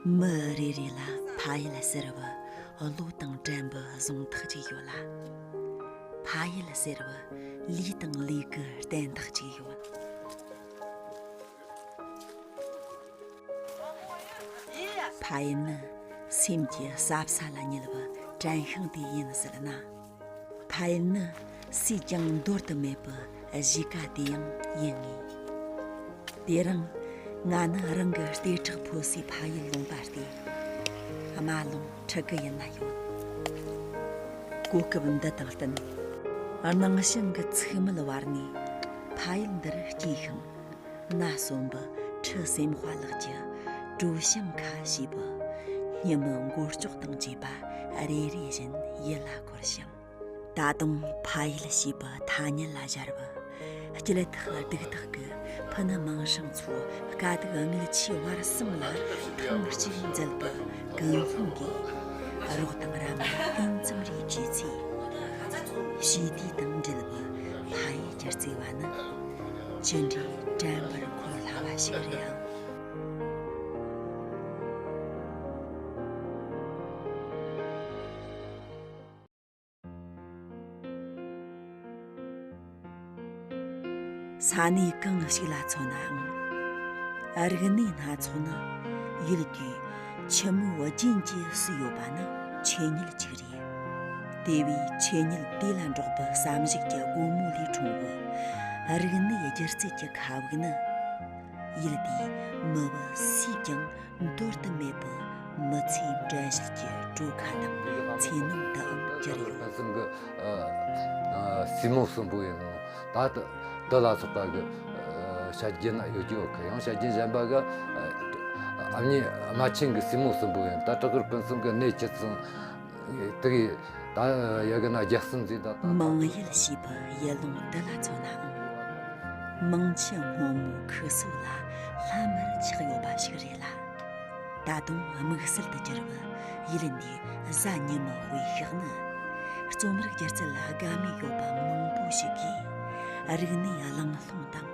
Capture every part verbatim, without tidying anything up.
མི་རེ་རེ་ལ་ཕ་ཡུལ་ཟེར་བའི་བློ་དང་འགྲན་པའི་གཟེངས་ཐག་ཅིག་ཡོད་ལ། ཕ་ཡུལ་ཟེར་བའི་ལུས་དང་ལུས་ཀྱི་བརྟན་ཐག་ཅིག་ཡོད། ཕ་ཡུལ་ནི་སེམས་ཀྱི་ཟབ་ས་ལ་ཉུལ་བའི་དྲན་ཤིང་དེ་ཡིན་ཟེར་ན། ཕ་ཡུལ་ནི་སུས་ཀྱང་འདོར་དུ་མེད་པའི་གཞིས་ཀ་དེ་ཡང་ཡིན་ངེས། དེ་རིང་ང་ནི་རང་གི་ལྟེ་ཁྲག་འཕོ་སའི་ཕ་ཡུལ་ལུང་པ་སྟེ། རྨ་ཀླུང་ཁྲི་དགུ་ཡུལ་ན་ཡོད། གོ་སྐབས་འདི་དང་བསྟུན། སྣང་ཞིང་གི་ཚིག་མེད་བར་ནས་ཕ་ཡུལ་འདིར་སྐྱེས་ཤིང་། ན་གསོན་པའི་ཁྲི་སེམས་དཔའ་ལགས་ཀྱི་གྲོ་ཞིང་ཁ་ཞེས་པའི་སྙེ་མོའི་མགོ་ལྕོག་དང་བཅས་པ་རེ་རེ་བཞིན་ཡིད་ལ་འཁོར་ཞིང་། ད་དུང་ཕ་ཡུལ་ཞེས་པའི་ཐ་སྙད་ལ་སྦྱར་བའི་སྐྱིད་ཐག་སྡུག་ཐག་གི་ཕུ་ནུ་མིང་སྲིང་ཚོ་དཀའ་སྡུག་དངུལ་ཆུའི་བར་གསུམ་ལ་ཐེངས་གཅིག་འཛུལ་བའི་ཀུན་སློང་གིས་རོགས་དང་རམ་པ་ཨེན་ཙམ་རེ་བྱས་ཚེ། ཞི་བདེ་དང་འབྲེལ་བའི་ཕ་ཡུལ་གྱི་བརྩེ་བ་ནི་ཅི་འདྲའི་དྲན་པར་འཁོར་སླ་བ་ཞིག་རེད་ཨང་། ས་གནས་གང་ཞིག་ལ་མཚོན་ནའང་། རིག་གནས་སྣ་ཚོགས་ནི་ཡུལ་དེའི་ཆུ་མོའི་རྒྱུན་གྱིས་བསུས་ཡོད་པ་ནི་ཆོས་ཉིད་ཅིག་རེད། དེ་བས་ཆོས་ཉིད་དེ་ལ་འགྲོགས་པའི་བསམ་གཞིག་གི་སྒོ་མོ་ལས་འཁྲུངས་པའི་རིག་གནས་སྒྱུ་རྩལ་གྱི་མཁའ་དབུགས་ནི། ཡུལ་དེའི་མི་བུ་སུས་ཀྱང་འདོར་དུ་མེད་པའི་མི་ཚེའི་འགྲན་བཞུད་ཀྱི་གྲོ་ཁ་དང་ཚེ་སྣང་དུའང་གྱུར་ཡོད། ཕུན་སུམ་གི་ཨ་ཨ་སྲས་མོ་གསུམ་པོ་ཡིན་ནོ། ད་དུ་དུ་ལ་སོགས་པ་གི་ཨ་བཤད་རྒྱུ་ན་ཡོད་ཀྱི་ཡོད་གི། ཡང་བཤད་རྒྱུ་གཞན་པ་གི་ཨ་ཨ་མྱེས་རྨ་ཆེན་གི་སྲས་མོ་གསུམ་པོ་ཡིན། ད་བྲག་དཀར་ཕུན་སུམ་གི་གནས་ཆི་ཚང་དེ་གི་ད་ཡ་གི་ན་རྒྱལ་གསུམ་མཛེས་ད་ད་མང་ཡུལ་ཞེས་པའི་ཡུལ་ལུང་འདི་ལ་མཚོན་ནའང་། མང་ཆུ་སྔོན་མོའི་ཁུ་སིམ་ལ་ལྷམ་མེར་ཆགས་ཡོད་པ་ཞིག་རེད་ལ། ད་དུང་དམིགས་བསལ་དུ་གྱུར་པའི་ཡུལ་འདིའི་གཟའ་ཉི་མའི་དཔེ་ཤག་ནི། རྩོམ་རིག་སྒྱུ་རྩལ་ལ་དགའ་མོས་ཡོད་པ་མང་པོ་ཞིག་གིས་རིག་གནས་གླེང་སློང་དང་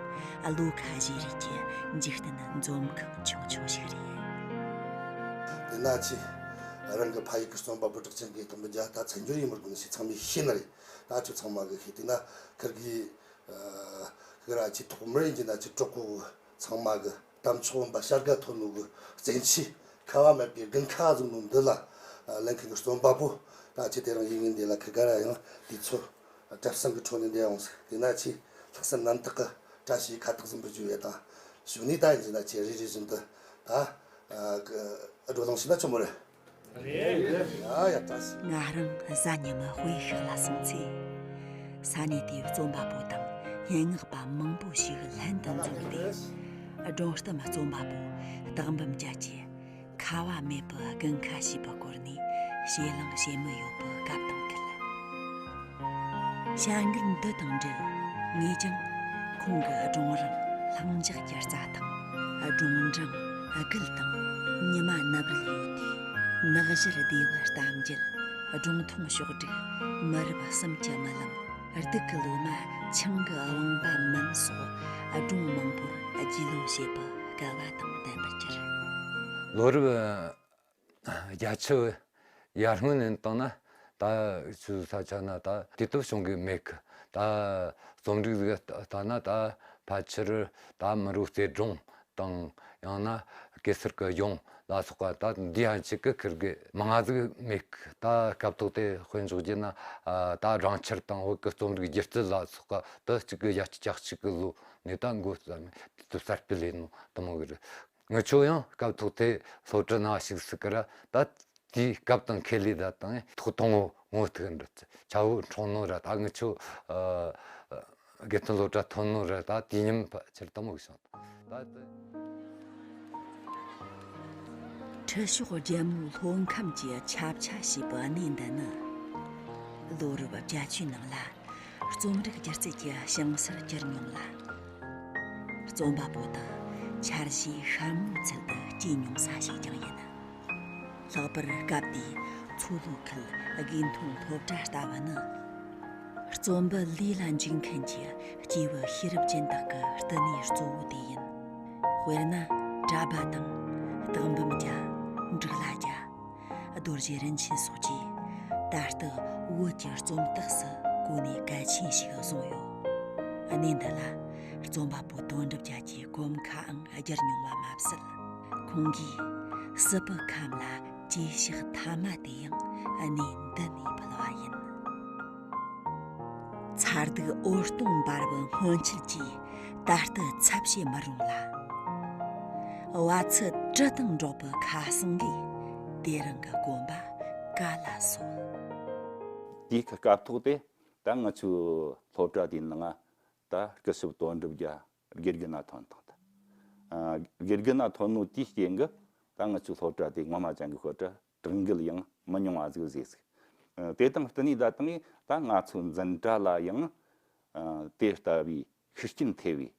བློ་ཁ་བཞེས་རེས་ཀྱི་འཇིག་རྟེན་འཛོམས་ཁང་ཆུང་ཆུང་ཞིག་རེད། དེ་ན་ཆི། རང་གི་ཕ་ཡུལ་གྱི་རྩོམ་པ་པོ་གྲགས་ཅན་གྱི་དམ་པའི་རྒྱ་ད་མཚན་སྦྱོར་ཡིན་མི་དགོས་ནི་ཞིག་ཚང་མས་ཤེས་ནི་རེད། ད་ཁྱོད་ཚང་མ་གི་ཤེས་དེ་ན་ཁིར་གི་ཨ་ཁིར་ཨ་ཆི་ཐོག་མར་ཡིན་གྱི་ན་ཆི་གྲོགས་པོ་ཚང་མ་གི་གཏམ་ཚོགས་བུམ་པ་བྱ་དགའ་ཐོན་ནོ་གི་བཙན་ཆས་ཁ་བ་མེད་པའི་དགུན་ཁ་བཟུང་ནོ་འདི་ལ་ཨ་ལེན་མཁན་གྱི་རྩོམ་པ་པོ་ད་ཆི་དེ་རིང་ཡིན་ངེས་འདི་ལ་ཁིར་ག་ར་ཡང་དུས་ཚོད། གྲབས་གསང་གི་ཁྲོད་ནས་འདས་འོང་ཟེར། དེ་ན་ཆེས་ལྷག་བསམ་རྣམ་དག་གི་བཀྲ་ཤིས་ཁ་བཏགས་ཟིན་པའི་བརྗོད་ཡས་དང་། གཞུག་ནས་ད་ཡིན་ཟེར་ན་ཆེས་རེ་རེ་བཞིན་དུ་ད་ཨ་གི་བགྲོ་གླེང་བྱས་ན་ཆོག་མོ་རེད། རེད་རེད། ཡ་ཡ་བཀྲ་ཤིས། ང་རང་གཟའ་ཉི་མའི་དཔེ་ཤག་ལ་སོང་ཚེ། ས་གནས་དེའི་རྩོམ་པ་པོ་དང་སྙན་ངག་པ་མང་པོ་ཞིག་ལྷན་དུ་འཛོམས་ཏེ། སྒྲུང་གཏམ་རྩོམ་པ་པོ་སྟག་འབུམ་རྒྱལ་གྱི། ཁ་བ་མེད་པའི་དགུན་ཁ་ཞེས་པའི་སྐོར་ནས་ཞེད་སྣང་བྱེད་མི་ཡོད་པའི་སྐབས་དང་འཁེལ། བྱ་འགུལ་འདི་དང་འབྲེལ་ངས་ཀྱང་ཁོང་གི་སྒྲུང་རིང་ལྷིང་འཇགས་ཀྱི་རྩྭ་ཐང་། སྒྲུང་འབྲིང་དགུ་དང་ཉི་མ་ནབ་རིལ་ཡོད་དུས། ནག་ཞར་སྡེ་བའི་གཏམ་རྒྱུད། སྒྲུང་ཐུང་ཕྱོགས་བསྒྲིགས། མི་རབས་གསུམ་གྱི་རྨི་ལམ། སྡུག་གི་ལོ་མ་ཆང་གི་བང་པ་མིན་སོགས་སྒྲུང་མང་པོར་རྒྱུས་ལོན་བྱེད་པའི་སྐལ་བ་དང་ལྡན་པར་གྱུར། ལོ་རབས་བརྒྱད་ཅུ་ཡར་སྔོན་ནས་བཏང་ན། ད་ཆུ་ས་ཆ་ན་ད་དུས་དེབ་བྱུང་གི་མེད་གི། ད་རྩོམ་རིག་ཟིག་ལྟ་ན་ད་ཕལ་ཆེར་ད་མི་རོ་རྩེ་སྒྲུང་དང་། ཡང་ན་གེ་སར་གི་གཞུང་ལ་སོགས་པ་ད་འདི་ཡང་གཅིག་གི་ཁིར་གི་མང་ང་ཟིག་མེད་གི། ད་སྐབས་ཐོག་དེ་དཔེ་འཇོག་རྒྱུ་ན། ཨ་ད་སྦྲང་ཆར་དང་བོད་ཀྱི་རྩོམ་རིག་སྒྱུ་རྩལ་ལ་སོགས་པ་ད་གཅིག་གི་བརྒྱད་ཅུ་གྱ་གཅིག་གི་ལོ་ནས་ད་འགོ་བརྩམས་ནས་དུས་དེབ་གསར་སྤེལ་ལས་ནོ་དུ་མོ་གི་རེད། ངི་ཆོ་ཡང་སྐབས་ཐོག་དེ་སློབ་གྲྭ་ནང་ཞུགས་སྲིད་གི་ར། ད་དེའི་སྐབས་དང་ཁེ་ལས་ད་དང་ཐོག་དང་བོ་ངོ་ཐུག་འདྲི་ཆ་བོ་འཁྲུངས་ནོ་ར། ད་ངི་ཆོ་ཨ་དགེ་ཐོན་སློབ་གྲྭ་ཐོན་ནོ་ར། ད་དུས་མཉམ་ཕལ་ཆེར་དུ་མོ་གི་བྱུང་། ད་དེ། ཁྲི་ཤོག་རྒྱལ་མོའི་སློབ་ཁམས་ཀྱི་ཆབ་ཆ་ཞེས་པའི་གནས་འདི་ནི། ལོ་རབས་བརྒྱད་ཅུའི་ནང་ལ་རྩོམ་རིག་སྒྱུ་རྩལ་གྱི་ཞིང་སར་གྱུར་མྱོང་ལ། རྩོམ་པ་པོ་དག་འཆར་གཞིའི་ཤ་མོའི་ཚུལ་དུ་སྐྱེས་མྱོང་ས་ཞིག་ཀྱང་ཡིན། ལྷག་པར་སྐབས་དེའི་མཚོ་ལྷོ་ཁུལ་དགེ་ཐོན་སློབ་གྲྭ་ལྟ་བུ་ནི། རྩོམ་པ་ལས་ལ་འཇུག་མཁན་གྱི་སྐྱེས་བུ་ཤེས་རབ་ཅན་དག་གི་བསྟི་གནས་གཙོ་བོ་དེ་ཡིན། དཔེར་ན། གྲྭ་པ་དང་། སྟག་འབུམ་རྒྱ། འབྲུག་ལྷ་རྒྱལ། རྡོ་རྗེ་རིན་ཆེན་སོགས་ཀྱིས་ད་ལྟ་བོད་ཀྱི་རྩོམ་སྟེགས་སུ་གོ་གནས་གལ་ཆེན་ཞིག་བཟུང་ཡོད། གནས་འདི་ལ་རྩོམ་པ་པོ་དོན་གྲུབ་རྒྱལ་གྱི་གོམ་ཁའང་བསྒྱུར་མྱོང་བ་མ་ཟད། ཁོང་གིས་སྲིད་པའི་ཁམས་ལ་གྱེས་ཕྱག་མཐའ་མ་དེ་ཡང་གནས་འདི་ནས་ཕུལ་བ་ཡིན། མཚར་སྡུག་འོད་སྟོང་འབར་བའི་སྔོན་ཆད་ཀྱི་ད་ལྟའི་ཚབ་བྱེད་མི་རུང་ལ། བ་ཚྭ་དྲི་དང་འགྲོགས་པའི་ཁ་ཟང་གིས་དེ་རིང་གི་གོམ་པ་ག་ལ་སོང་། དེའི་སྐབས་ཐོག་དེ་ད་ང་ཚོའི་སློབ་གྲྭ་དེའི་ནང་ད་སྐུ་ཞབས་དོན་གྲུབ་རྒྱལ་དགེ་རྒན་ན་ཐོན་བཏང་། ད་དགེ་རྒན་ན་ཐོན་ནོ་དེའི་རྐྱེན་གྱིས་ད་ང་ཚོའི་སློབ་གྲྭ་དེ་ངོ་མ་ཅན་གྱི་སློབ་གྲྭ་དྲག་འགུལ་ཡང་མི་ཉུང་བ་ཟིག་བཟོས་ཟིག། ཨ། དེ་དང་བསྟུན་ནས་ད་དུང་ད་ང་ཚོའི་འཛིན་གྲྭ་ལ་ཡང་ཨ་དེ་ལྟ་བུའི་ཤུགས་རྐྱེན་ཐེབས་པའི་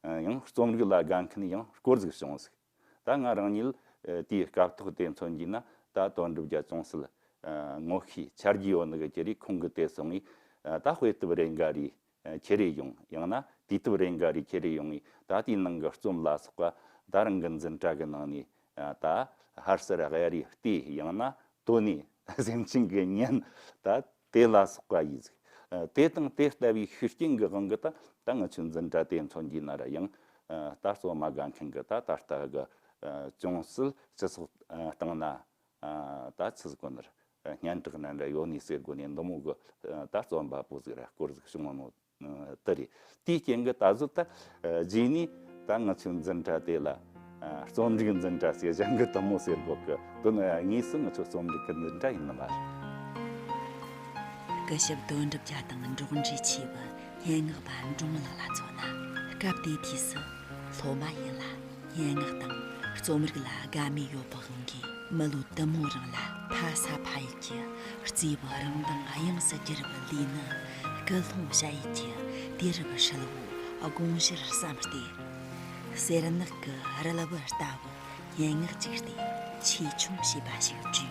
ཨ་ཡང་རྩོམ་རིག་ལ་དགའ་མཁན་ཡང་སྐོར་ཟིག་བྱུང་ཟིག། ད་ང་རང་ཉིད་ཨ་དེའི་སྐབས་ཐོག་དེ་མཚོན་གྱིས་ན་ད་དོན་གྲུབ་རྒྱལ་ཅུང་ཟད་ཨ་ངོ་ཤེས་ཆ་རྒྱུས་ཡོད་ནི་གི་ཁྱེད་རིགས་ཁོང་གི་དེ་སོང་ངས་ཨ་ད་དཔེ་དེབ་རེ་འགའ་རེ་ཁྱེར་རེ་ཡོང་། ཡང་ན་དུས་དེབ་རེ་འགའ་རེ་ཁྱེར་རེ་ཡོང་ངས་ད་དེའི་ནང་གི་རྩོམ་ལ་སོགས་པ་ད་རང་གི་འཛིན་གྲྭ་གི་ནང་ནས་ད་ཧར་སར་གཡར་རེ་བལྟས། ཡང་ན་དོ་ནས་སེམས་ཅན་གྱི་ཉན་ད་དེ་ལ་སོགས་པ་ཡིན་ཟིག། དེ་དང་དེ་ལྟ་བུའི་ཤུགས་རྐྱེན་གྱི་དབང་གིས་ད་ད་ང་ཚོའི་འཛིན་གྲྭ་དེ་མཚོན་གྱིས་ན་ར་ཡང་ད་རྩོམ་མ་དགའ་མཁན་གྱི་ད་ད་ལྟ་གི་ཅུང་ཟད་སྤྱི་ཚོགས་སྟེང་ན། ཨ། ད་ཆི་ཟིག་གོ་ནར་སྙན་གྲགས་ནན་ར་ཡོད་ནི་ཟེར་དགོས་ནི་འདི་མོ་གི་ད་རྩོམ་པ་པོ་ཟིག་ར་སྐོར་ཟིག་བྱུང་ནོ་དེ་རེད། དེའི་རྐྱེན་གྱིས་ད་གཟོད་ད་རྗེས་ནས་ད་ང་ཚོའི་འཛིན་གྲྭ་དེ་ལ་རྩོམ་རིག་འཛིན་གྲྭ་ཟེར་གཞན་གྱིས་དེ་མོ་ཟེར་གོ་གི། དོན་དངོས་སུ་ང་ཚོ་རྩོམ་རིག་གི་འཛིན་གྲྭ་ཡིན་ནི་མ་རེད། སྐུ་ཞབས་དོན་གྲུབ་རྒྱལ་དང་འགྲོགས་འདྲིས་ཆེ་བའི་སྙན་ངག་པ་འབྲོང་ལགས་ལ་མཚོན་ན། སྐབས་དེའི་དུས་སུ་སློབ་མ་ཡིན་ལ། སྙན་ངག་དང་རྩོམ་རིག་ལ་དགའ་མོས་ཡོད་པའི་དབང་གིས་མི་ལོ་དུ་མོ་རིང་ལ་ཕ་ས་ཕ་ཡུལ་གྱི་བརྩེ་བའི་རང་མདངས་དབྱངས་སུ་གྱེར་བའི་ལས་ནི། སྐུ་ལྷུང་བྱ་ཡུལ་གྱི་དུས་རབས་ཧྲིལ་བོའི་དགོངས་གཞིར་བསམ་སྟེ། གསེར་ནག་གི་རལ་པ་ལྟ་བུའི་སྙན་ངག་ཅིག་སྟེ་ཆེ་ཆུང་ཞེས་པ་ཞིག་བྲིས་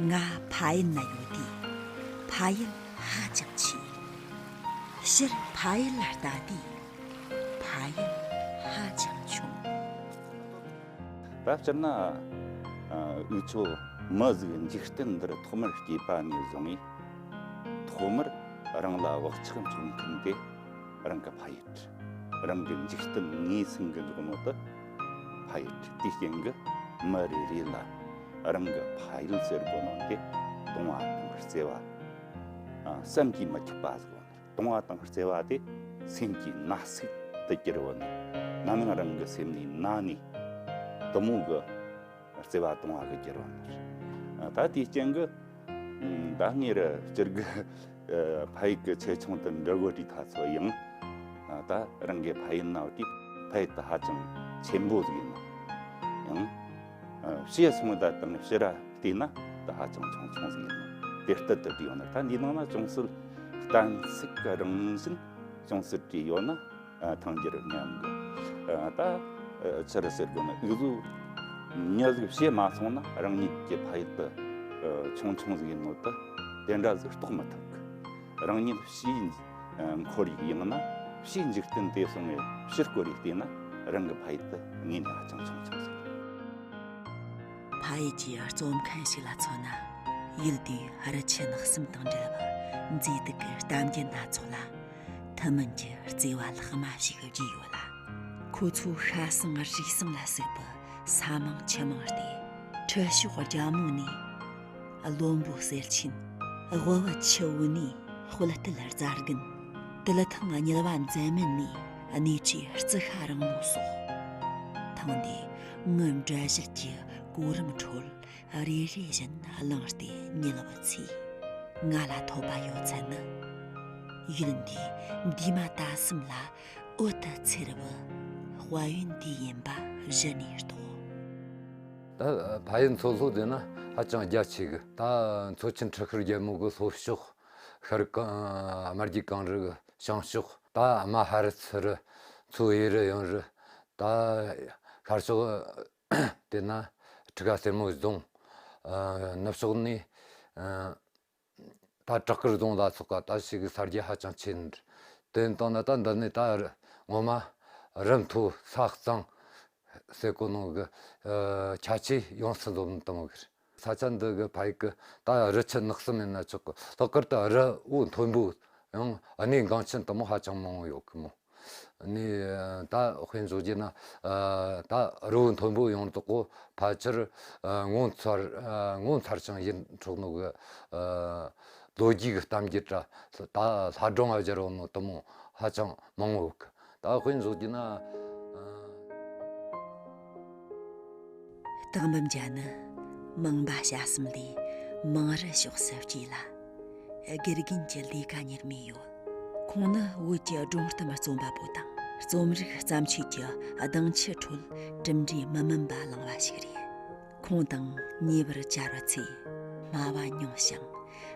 མྱོང་། ང་ཕ་ཡུལ་ན་ཡོད་དུས། ཕ་ཡུལ་ཧ་ཅང་ཆེ། ཕྱིར་ཕ་ཡུལ་ལ་ལྟ་དུས། ཕ་ཡུལ་ཧ་ཅང་ཆུང་། ད་སྤྱིར་ན། ཨ། འུ་ཚོ་མི་ཟིག་འཇིག་རྟེན་འདིར་ཐོག་མར་སྐྱེས་པ་ནས་བཟུང་ངས། ཐོག་མར་རང་ལ་བག་ཆགས་འཚོལ་མཁན་དེ་རང་གི་ཕ་ཡུལ། རང་གི་འཇིག་རྟེན་ངོས་ཟིན་གི་འཇོག་ནོ་དེ་ཕ་ཡུལ། དེའི་རྐྱེན་གྱིས་མི་རེ་རེ་ལ་རང་གི་ཕ་ཡུལ་ཟེར་གོ་ནོ་དེ་དུང་བ་དང་བརྩེ་བ། ཨ། བསམ་གྱིས་མི་ཁྱབ་པ་ཟེར་གོ་ནོ། དུང་བ་དང་བརྩེ་བ་དེ་སེམས་ཀྱི་ན་ཟུག་ཏུ་གྱུར་བ་ནི། ནམ་ཡང་རང་གི་སེམས་ནས་ན་ནས་དུ་མོ་གི་བརྩེ་བ་དུང་བ་གི་གྱུར་བ་ནི། ད་དེའི་རྐྱེན་གྱིས་ད་ངེད་ར་སྤྱིར་གི་ཕ་ཡུལ་གི་ཆེ་ཆུང་དུ་འདྲི་གོ་དུས་ད་ཚོ་ཡང་ད་རང་གི་ཕ་ཡུལ་ན་བ་དེ་ཕ་ཡུལ་དེ་ཧ་ཅང་ཆེན་པོ་ཟིག་ཡིན་ནོ། ཡང་ཕྱི་སོང་ད་དང་ཕྱི་ར་བལྟས་ན་ད་ཧ་ཅང་ཆུང་ཆུང་ཟིག་ཡིན་ནོ། དེ་ལྟར་དུ་བྲིས་ཡོད་ན། ད་འདིའི་ནང་ན་ཅུང་ཟད་གཏན་ཚིགས་ཀྱི་རང་བཞིན་ཅུང་ཟད་བྲིས་ཡོད་ན། ཨ། ཐང་རྒྱལ་རབས་མཉམ་གི། ཨ། ད་ཆི་རེད་ཟེར་དགོས་ན། འུ་ཚོ་མྱི་ཟིག་ཕྱི་མ་སོང་ན་རང་ཉིད་ཀྱི་ཕ་ཡུལ་དེ་ཆུང་ཆུང་ཟིག་ཡིན་ནོ་དེ་དེ་འདྲ་ཟིག་རྟོགས་མི་ཐུབ་གི། རང་ཉིད་ཕྱིའི་ཁོར་ཡུག་ཡང་ན་ཕྱིའི་འཇིག་རྟེན་དེ་སོང་ངས་ཕྱིར་སྐོར་ཡེ་བལྟས་ན་རང་གི་ཕ་ཡུལ་དེ་དངོས་ནས་ཧ་ཅང་ཆུང་ཆུང་ཟིག། ཕ་ཡུལ་གྱི་རྩོམ་མཁན་ཞིག་ལ་མཚོན་ན། ཡུལ་དེའི་རི་ཆུ་ནགས་གསུམ་དང་འབྲེལ་བའི་མཛེས་སྡུག་གི་གཏམ་རྒྱུད་སྣ་ཚོགས་ལ། ཐུན་མིན་གྱི་བརྩེ་བ་ལྷག་མ་ཞིག་བརྗོད་ཡོད་ལ། ཁོ་ཚོའི་ཤ་ཟུང་རུས་གསུམ་ལ་ཟུག་པའི་ས་མང་ཆུ་མང་སྟེ། ཁྲི་ཤོག་རྒྱ་མོ་ནས་བློན་པོ་གསེར་ཆེན། དབུ་བ་ཆུ་བོ་ནས་དཔལ་དུད་རྫ་རྒན། དུད་ཐང་གཉིད་བ་མཛད་མེད་ནས་གནས་བཅུའི་རྩི་ཤ་རིང་མོ་སོགས། ཐང་འདིའི་ངུ་འབྲལ་ཞལ་གྱི་གོ་རིམ་ཁྲོད། རེ་རེ་བཞིན་བླངས་ཏེ་ཉུལ་བའི་ཚེ། ང་ལ་ཐོབ་པ་ཡོད་ཚད་ནི། ཡུལ་འདིའི་འདས་མ་ད་གསུམ་ལ་འོད་དུ་འཚེར་བའི་དཔལ་ཡོན་དེ་ཡིན་པ་གཞི་ནས་རྟོགས། ད་ཕ་ཡུལ་མཚོ་ལྷོ་དེ་ནི་ཧ་ཅང་རྒྱ་ཆེ་གི། ད་མཚོ་ཆེན་ཁྲི་ཤོར་རྒྱལ་མོ་གི་ལྷོ་ཕྱོགས། ཤར་གངས། རྨ་རྒྱུད་གངས་རི་གི་བྱང་ཕྱོགས། ད་རྨ་ཧ་རི་ཚུ་རི་མཚོ་གཡས་རུ་གཡོན་རུ། ད་ཤར་ཕྱོགས་དེ་ན་ཁྲི་ཀ་སེར་མོའི་རྫོང་། ཨ། ནུབ་ཕྱོགས་ནས། ཨ། ད་བྲག་དཀར་རྫོང་ལ་སོགས་པ་ད་ཞིག་ས་རྒྱ་ཧ་ཅང་ཆེ་ནི་རེད། དེ་ཡིན་དང་ན་ད་འདི་ནས་ད་ངོ་མ་རི་མཐོ་ས་གཙང་། ཟེར་གོ་ནོ་གི་ཨ་ཁྱད་ཆོས་ཡོངས་སུ་འཛོམས་དང་གི། ས་ཆ་འདི་གི་ཕ་ཡུལ་གི་ད་རི་ཆུ་ནགས་གསུམ་ཡིན་ན་ཆོག་གི། ལྷག་པར་དུ་རི་བོ་མཐོན་པོ་ཡང་གནས་འགངས་ཆེན་དུ་མོ་ཧ་ཅང་མང་བོ་ཡོད་གི་མོ། ནི་ད་དཔེ་འཇོག་རྒྱུ་ན་ཨ་ད་རི་བོ་མཐོན་པོ་ཡོངས་རྫོགས་གོ་ཕལ་ཆེར་ཨ་ངོ་མཚར་ཨ་ངོ་མཚར་ཅིང་ཡིད་འཕྲོག་ནོ་གི་ཨ་ལོ་རྒྱུས་གི་གཏམ་རྒྱུད་ར་ད་ལྷ་སྒྲུང་ང་སྦྱར་བ་ནོ་དུ་མོ་ཧ་ཅང་མང་བོ་ཡོད་གི། ད་དཔེ་འཇོག་རྒྱུ་ན། ཨ། སྟག་འབུམ་རྒྱལ་ནི་མང་པ་བྱ་གསུམ་ལས་མང་རུ་ཕྱོགས་སུ་སྐྱེས་ལ། དགེ་རྒན་གྱི་ལས་ཀ་གཉེར་མི་ཡོད། ཁོང་ནི་བོད་ཀྱི་སྒྲུང་གཏམ་རྩོམ་པ་པོ་དང་རྩོམ་རིག་བརྩམས་ཆོས་ཀྱི་གདེང་ཆུ་ཁྲོད་གྲུབ་འབྲས་མི་དམན་པ་བླངས་པ་ཞིག་རེད། ཁོང་དང་ཉེ་བར་བཅར་བ་ཚེ་སྨྲ་བ་ཉུང་ཞིང་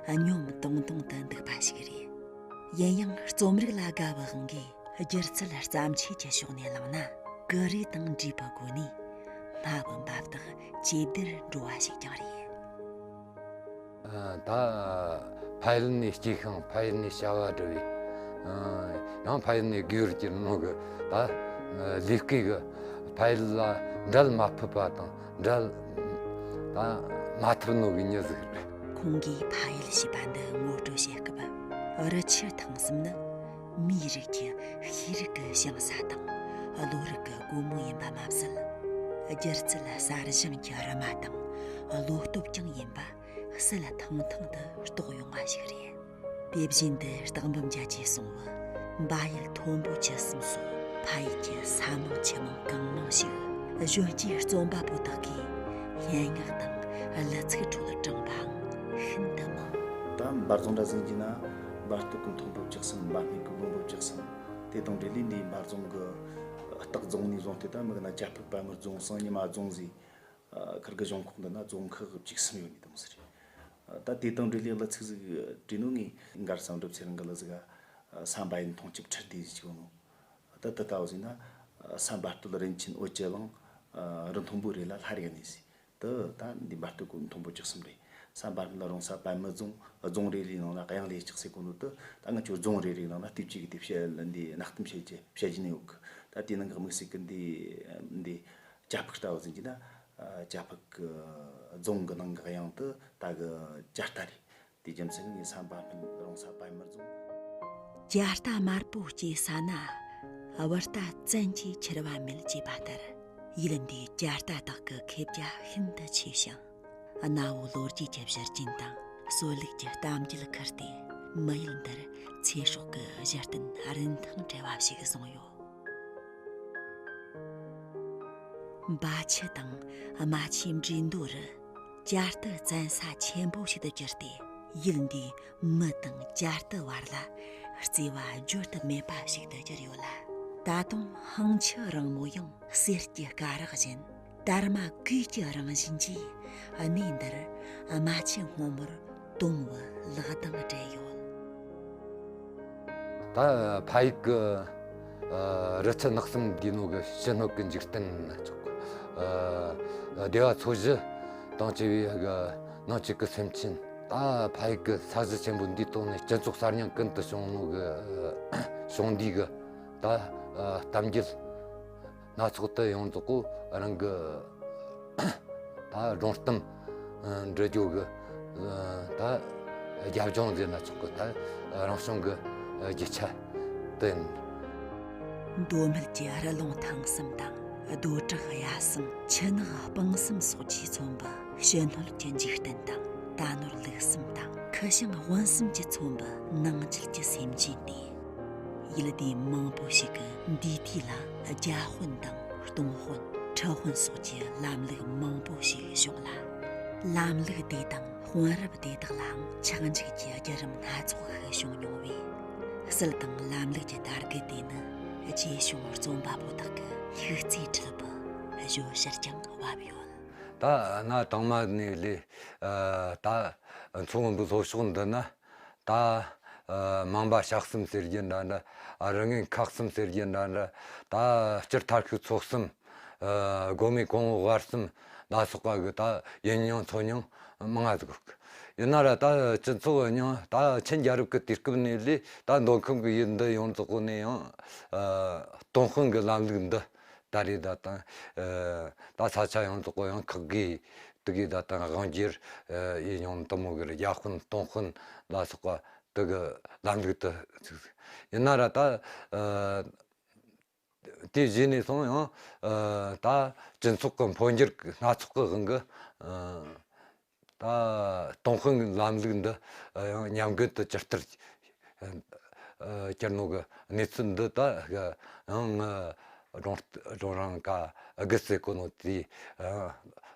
སྙོམས་དུང་དུང་དུ་འདུག་པ་ཞིག་རེད། ཡིན་ཡང་རྩོམ་རིག་ལ་དགའ་བའི་དབང་གིས་སྒྱུ་རྩལ་བརྩམས་ཆོས་ཀྱི་ཕྱོགས་ནས་བླངས་ན་ཀུ་རེ་དང་འདྲེས་པའི་སྒོ་ནས་སྨྲ་བའི་འབབ་སྟེགས་ཇེ་བདེར་འགྲོ་བ་ཞིག་ཀྱང་རེད། ཨ། ད་ཕ་ཡུལ་ནས་སྐྱེས་ཤིང་ཕ་ཡུལ་ནས་བྱ་བ་བསྒྲུབས་པའི། ཨ། ཡང་ཕ་ཡུལ་ནས་དགོས་པར་གྱུར་ནོ་གི་ད་ལས་ཀའི་གི་ཕ་ཡུལ་ལ་འབྲལ་མ་ཕོད་པ་དང་འབྲལ་ད་མ་ཐུབ་ནོ་གི་མྱི་ཟིག་རེད། ཁོང་གིས་ཕ་ཡུལ་ཞེས་པ་འདི་ངོ་སྤྲོད་བྱེད་སྐབས། རི་ཆུ་ཐང་གསུམ་ནི་མིའི་རིགས་ཀྱི་ཤེས་རིག་གི་ཞིང་ས་དང་བློ་རིག་གི་སྒོ་མོ་ཡིན་པ་མ་ཟད། སྒྱུ་རྩལ་གསར་བཞེངས་ཀྱི་རི་མ་དང་བློ་སྟོབས་ཀྱང་ཡིན་པ་གསལ་ཐང་ཐང་དུ་རྟོགས་ཡོང་བ་ཞིག་རེད། དེ་བཞིན་དུ་སྟག་འབུམ་རྒྱལ་གྱིས་གསུངས་པའི་འབའ་ཡུལ་མཐོན་པོ་ཆུ་གསུམ་སོགས་ཕ་ཡུལ་གྱི་ས་མིང་ཆུ་མིང་གང་མང་ཞིག་གཞོན་སྐྱེས་རྩོམ་པ་པོ་དག་གིས་སྙན་ངག་དང་གླུ་ཚིག་ཁྲོད་དྲངས་པའང་ཤིན་ཏུ་མང་། ད་འབའ་རྫོང་འདྲ་ཟིན་གྱི་ན་འབའ་སྟོད་ཀྱི་མཐོན་པོ་ཆུ་གསུམ། འབའ་སྨད་ཀྱི་ལྷུན་པོ་ཆུ་གསུམ། དེ་དང་འབྲེལ་ལས་འདིའི་འབའ་རྫོང་གི་སྟག་རྫོང་ནས་བཟུང་སྟེ་ད་མིག་ན་ཇ་ཕུག་པད་མ་རྫོང་། སང་ཉི་མ་རྫོང་ཟེར། ཨ། ཁིར་གི་གཞུང་ཁོངས་འདི་ན་རྫོང་ཁག་བཅུ་གསུམ་ཡོད་ནི་དེ་མོ་ཟིག་རེད། ཨ། ད་དེ་དང་འབྲེལ་ལས་གླུ་ཚིག་ཟིག་བྲིས་ནོ་ངས་མགར་བསམ་གྲུབ་ཚེ་རིང་གི་གླུ་ཟིག་ཨ། ས་འབའ་ཡུལ་མཐོང་ཆུབ་ཁྲི་ལྡེ་ཟེར་གོ་ནོ། ད་དེ་ལྟ་བུ་ཟིག་ན། ཨ། ས་འབའ་སྟོད་རིན་ཆེན་འོད་ཀྱི་གླིང་། ཨ། རི་མཐོན་པོའི་རི་ལ་ལྷ་རིག་གནས་ཟེར། དེ་ད་འདི་འབའ་སྟོད་ཀྱི་མཐོན་པོ་ཆུ་གསུམ་རེད། ས་འབའ་སྨད་ལ་རོང་ས་པད་མ་རྫོང་། རྫོང་རེ་རེའི་ནང་ལ་གཡང་ལས་ལྕགས་ཟེར་གོ་ནོ་དེ་ད་ང་ཆོ་རྫོང་རེ་རེའི་ནང་ལ་ལྟེབ་ཅིག་གི་དེ་བཤད་འདི་གནའ་གཏམ་བཤད་ཀྱི་བཤད་ཀྱི་ནི་ཡོད་གི། ད་དེ་ནང་གི་དམིགས་བསལ་གི་འདི་འདི། ཇ་ཕུག་ལྟ་བུ་ཟིན་གྱི་ན། ཨ། ཇ་ཕུག་གི་རྫོང་གི་ནང་གི་གཡང་དེ་ད་གི་ཇ་རྟ་རེད། དེ་རྒྱུ་མཚན་ནི་ས་འབའ་སྨད་རོང་ས་པད་མ་རྫོང་། ཇ་རྟ་དམར་པོ་སྐྱེས་ས་ན། བུ་རྟ་བཙན་གྱིས་འཁྱེར་བ་མེད་ཅེས་པ་ལྟར། ཡུལ་འདིའི་ཇ་རྟ་དག་གི་ཁེབས་རྒྱ་ཤིན་ཏུ་ཆེ་ཞིང་། གནའ་བོའི་ལོ་རྒྱུས་ཀྱི་བཤད་རྒྱུན་དང་སྲོལ་ལུགས་ཀྱི་གཏམ་རྒྱུད་ཁུར་ཏེ། མི་ཡུལ་འདིར་ཚེ་སྲོག་གི་གཞི་རྟེན་རིན་ཐང་བྲལ་བ་ཞིག་བཟུང་ཡོད། འབའ་ཆུ་དང་རྨ་ཆུའི་འགྲོས་མདོ་རུ་ཇ་རྟ་བཙན་ས་ཆེན་པོ་ཞིག་ཏུ་གྱུར་ཏེ། ཡུལ་འདིའི་མི་དང་ཇ་རྟ་བར་ལ་བརྩེ་བ་བརྗོད་དུ་མེད་པ་ཞིག་ཏུ་གྱུར་ཡོད་ལ། ད་དུང་ཧང་ཆུ་རིང་མོ་ཡང་གསེར་གྱི་སྐ་རགས་བཞིན། དར་མ་གོས་ཀྱི་རང་བཞིན་གྱིས་གནས་འདིར་རྨ་ཆུ་སྔོན་མོར་དུང་བའི་ལག་གདང་སྦྲེལ་ཡོད། ད་ཕ་ཡུལ་གྱི་ཨ་རི་ཆུ་ནགས་གསུམ་འདི་ནོ་གི་ཕྱི་སྣོད་ཀྱི་འཇིག་རྟེན་ཆོག་གི། ཨ་སྡེ་བ་ཚོ་བཞི་དང་བཅས་པའི་གི་ནང་བཅུད་ཀྱི་སེམས་ཅན། ད་ཕ་ཡུལ་གྱི་ས་གཞི་ཆེན་པོ་འདིའི་ཐོག་ནས་སྤྱི་ཚོགས་གསར་རྙིང་ཀུན་ཏུ་བྱུང་ནོ་གི་ཨ་བྱུང་འདི་གི་ད་ཨ་གཏམ་རྒྱུད། སྣ་ཚོགས་དུ་ཡོངས་རྫོགས་ཀོ་རང་གི་ད་སྒྲུང་གཏམ་འབྲི་རྒྱུ་གི་ད་རྒྱབ་ལྗོངས་ཟེར་ན་ཆོག་གི། ད་རང་བྱུང་གི་རྒྱུ་ཆ་དེ་ཡིན། མདོ་སྨད་ཀྱི་རི་ལུང་ཐང་གསུམ་དང་རྡོ་བྲག་གཡའ་གསུམ་ཆུ་ནག་སྤང་གསུམ་སོགས་ཀྱིས་མཚོན་པའི་ཕྱི་སྣོད་ཀྱི་འཇིག་རྟེན་དང་རྟ་ནོར་ལུག་གསུམ་དང་ཁུ་ཤིང་དབོན་གསུམ་གྱིས་མཚོན་པའི་ནང་བཅུད་ཀྱི་སེམས་ཅན་ཏེ། ཡུལ་སྡེ་མང་པོ་ཞིག་གི་འདས་དུས་ལ་རྒྱ་དཔོན་དང་སྟོང་དཔོན། ཁྲི་དཔོན་སོགས་ཀྱི་ལམ་ལུགས་མང་པོ་ཞིག་བྱུང་ལ། ལམ་ལུགས་དེ་དང་དཔོན་རབས་དེ་དག་ལའང་ཆག་འཇིག་གི་བརྒྱུད་རིམ་སྣ་ཚོགས་ཤིག་བྱུང་མྱོང་བས། སྲོལ་དང་ལམ་ལུགས་ཀྱི་དར་རྒུད་དེ་ནི་རྗེས་བྱུང་རྩོམ་པ་པོ་དག་གི་ཤུགས་རྩིས་ཁྲོད་དུ་བཞོ་ཕྱིར་ཀྱང་བབས་ཡོད། ད་གནའ་དང་མ་ནས་ལས་ད་མཚོ་སྔོན་པོའི་ལྷོ་ཕྱོགས་འདི་ན། ད་ཨ་མང་པ་ཞག་གསུམ་ཟེར་རྒྱུ་འདྲ་འདྲ། ཨ་རི་ངན་ཁག་གསུམ་ཟེར་རྒྱུ་འདྲ་འདྲ། ད་སྤྱིར་མཐར་ཤུག་ཚོ་གསུམ། ཨ་སྒོ་མེ་གོང་འོག་བར་གསུམ་ལ་སོགས་པ་གི་ད་ཡུལ་མྱིང་མཚོ་མྱིང་མང་ང་ཟིག་ཡོད་གི། ཡིན་ན་ར་ད་སྤྱི་ཚོགས་མྱིང་ད་ཆིན་རྒྱལ་རབས་ཀྱི་དུས་སྐབས་ནས་ལས་ད་མདོ་ཁམས་ཀྱི་ཡུལ་འདི་ཡོངས་རྫོགས་ནས་ཡང་ཨ་སྟོང་དཔོན་གྱི་ལམ་ལུགས་འདི། ད་རེས་ད་ལྟ་ཨ་ད་ས་ཆ་ཡོངས་རྫོགས་ཡང་ཁག་གི་དེ་གི་ད་ལྟ་དབང་སྒྱུར་ཨ་ཡིན་ཡང་དེ་མོ་གི་རྒྱ་དཔོན་སྟོང་དཔོན་ལ་སོགས་པ་དེ་གི་ལམ་ལུགས་དེ་ཚུགས། ཡིན་ན་ར་ད་ཨ་དེ་རྗེས་ནས་སོང་ཡང་ཨ་ད་སྤྱི་ཚོགས་ཀྱི་འཕོ་འགྱུར་སྣ་ཚོགས་ཀྱི་དབང་གིས་ཨ་ད་སྟོང་དཔོན་གྱི་ལམ་ལུགས་འདི་ཡང་ཉམས་རྒུད་དུ་ཇི་ལྟར་གྱུར་ནོ་གི་གནས་ཚུལ་འདི་ད་ཡང་ངི་སྒྲུང་སྒྲུང་རིང་ག་དགུ་ཟེར་གོ་ནོ་དེའི་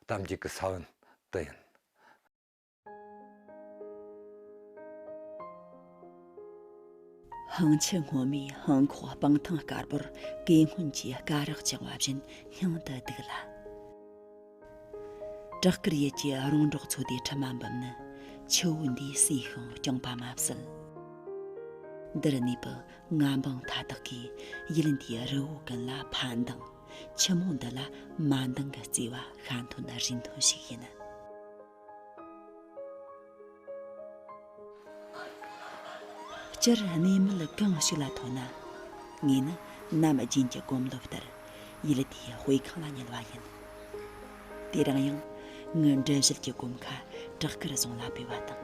གཏམ་རྒྱུད་ཀྱི་ས་བོན་དེ་ཡིན། ཧང་ཆེ་སྔོན་མོའི་ཧང་ཁོག་སྤང་ཐང་དཀར་པོར་གད་སྔོན་གྱི་སྐ་རགས་བཅིངས་པ་བཞིན་སྙིང་དུ་སྡུག་ལ། བྲག་དཀར་ཡུལ་གྱི་རོང་འབྲོག་ཚོ་སྡེའི་ཁྲི་མ་འབུམ་ནི་ཆུ་བོ་འདིའི་སྲས་ཤིང་རྐྱང་པ་མ་ཟད། འདིར་གནས་པའི་མངའ་འབངས་མཐའ་དག་གིས་ཡུལ་འདིའི་རི་བོ་ཀུན་ལ་ཕན་དང་། ཆུ་མོ་འདི་ལ་མ་འདང་གི་བརྩེ་བ་ཤ་འཐོན་རུས་འཐོན་ཞིག་ཡིན། སྤྱིར་གནས་མལ་གང་ཞིག་ལ་ཐོན་ན། ངས་ནི་ནམ་རྒྱུན་གྱི་གོམ་ལོབ་ལྟར་ཡུལ་དེའི་དཔེ་ཁང་ལ་ཉལ་བ་ཡིན། དེ་རིང་ཡང་ངའི་འགྲུལ་བཞུད་ཀྱི་གོམ་ཁ་བྲག་དཀར་རྫོང་ལ་སྤོས་པ་དང་།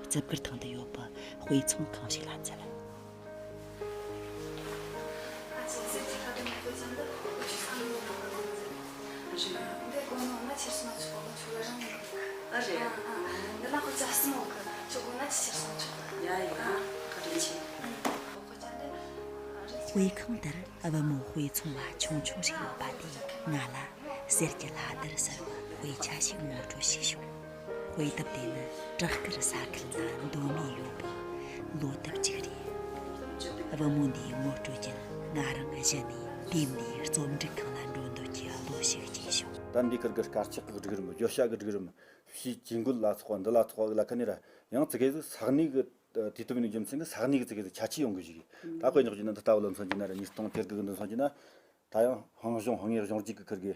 རྩིབ་དཀར་ཐང་དུ་ཡོད་པའི་དཔེ་ཚོང་ཁང་ཞིག་ལ་འཛུལ། རེད། འདི་དགོས་ནོ་ན་ཁྱེར་སོང་ཆོག་གི་ཆོག་རང་ཡིན། ཨ་རེད། ཨ་ཨ། འདི་ལ་ཁོ་ཅག་སྲིད་མོ་གི་ཆོག་གོ་ན་ཁྱེར་སོང་ཆོག་གི་ཡ་ཡ། ཨ། བཀའ་དྲིན་ཆེ། ཁོ་ཅག་འདི་རིགས། དཔེ་ཁང་དེར་བུ་མོ་དཔེ་ཚོང་བ་ཆུང་ཆུང་ཞིག་ཡོད་པ་དེས་ང་ལ་གསེར་གྱི་ལྷ་དར་ཟེར་བའི་དཔེ་ཆ་ཞིག་ངོ་སྤྲོད་བྱས་བྱུང་། དཔེ་དེབ་དེ་ནི་བྲག་དཀར་ས་ཁུལ་ན་མདོ་སྨད་ཡོད་པའི་ལོ་དེབ་ཅིག་རེད། བུ་མོ་འདིའི་ངོ་སྤྲོད་ཀྱིས་ང་རང་གཞི་ནས་དེ་མིན་རྩོམ་སྒྲིག་ཁང་ལ་འགྲོ་འདོད་ཀྱི་བློ་ཞིག་སྐྱེས་བྱུང་། ད་འདི་ཁུར་གི་དཀར་ཆག་གི་སྒྲིག་རིམ། བརྗོད་བྱ་གི་སྒྲིག་རིམ། ཕྱིའི་ཇུས་འགོད་ལ་སོགས་པ་འདི་ལ་སོགས་པ་ལ་ཁ་ནས་ར་ཡང་ཙི་གེ་ཟིག་ས་གནས་གི་དུས་དེབ་ཡིན་ནོ་རྒྱུ་མཚན་གི་ས་གནས་གི་ཙི་གེ་ཟིག་ཁྱད་ཆོས་ཡོང་གི་ཞིག་ད་དཔེ་འཇོག་རྒྱུ་ན་འདི་ལྟ་བུ་ལ་མཚོན་རྒྱུ་ན་ར་ཉིས་སྟོང་བཅུ་དགུ་གི་འདི་མཚོན་རྒྱུ་ན། ད་ཡང་ཧང་གཞུང་དངོས་གཞུང་རྒྱུད་ཀྱི་ཁུར་གི་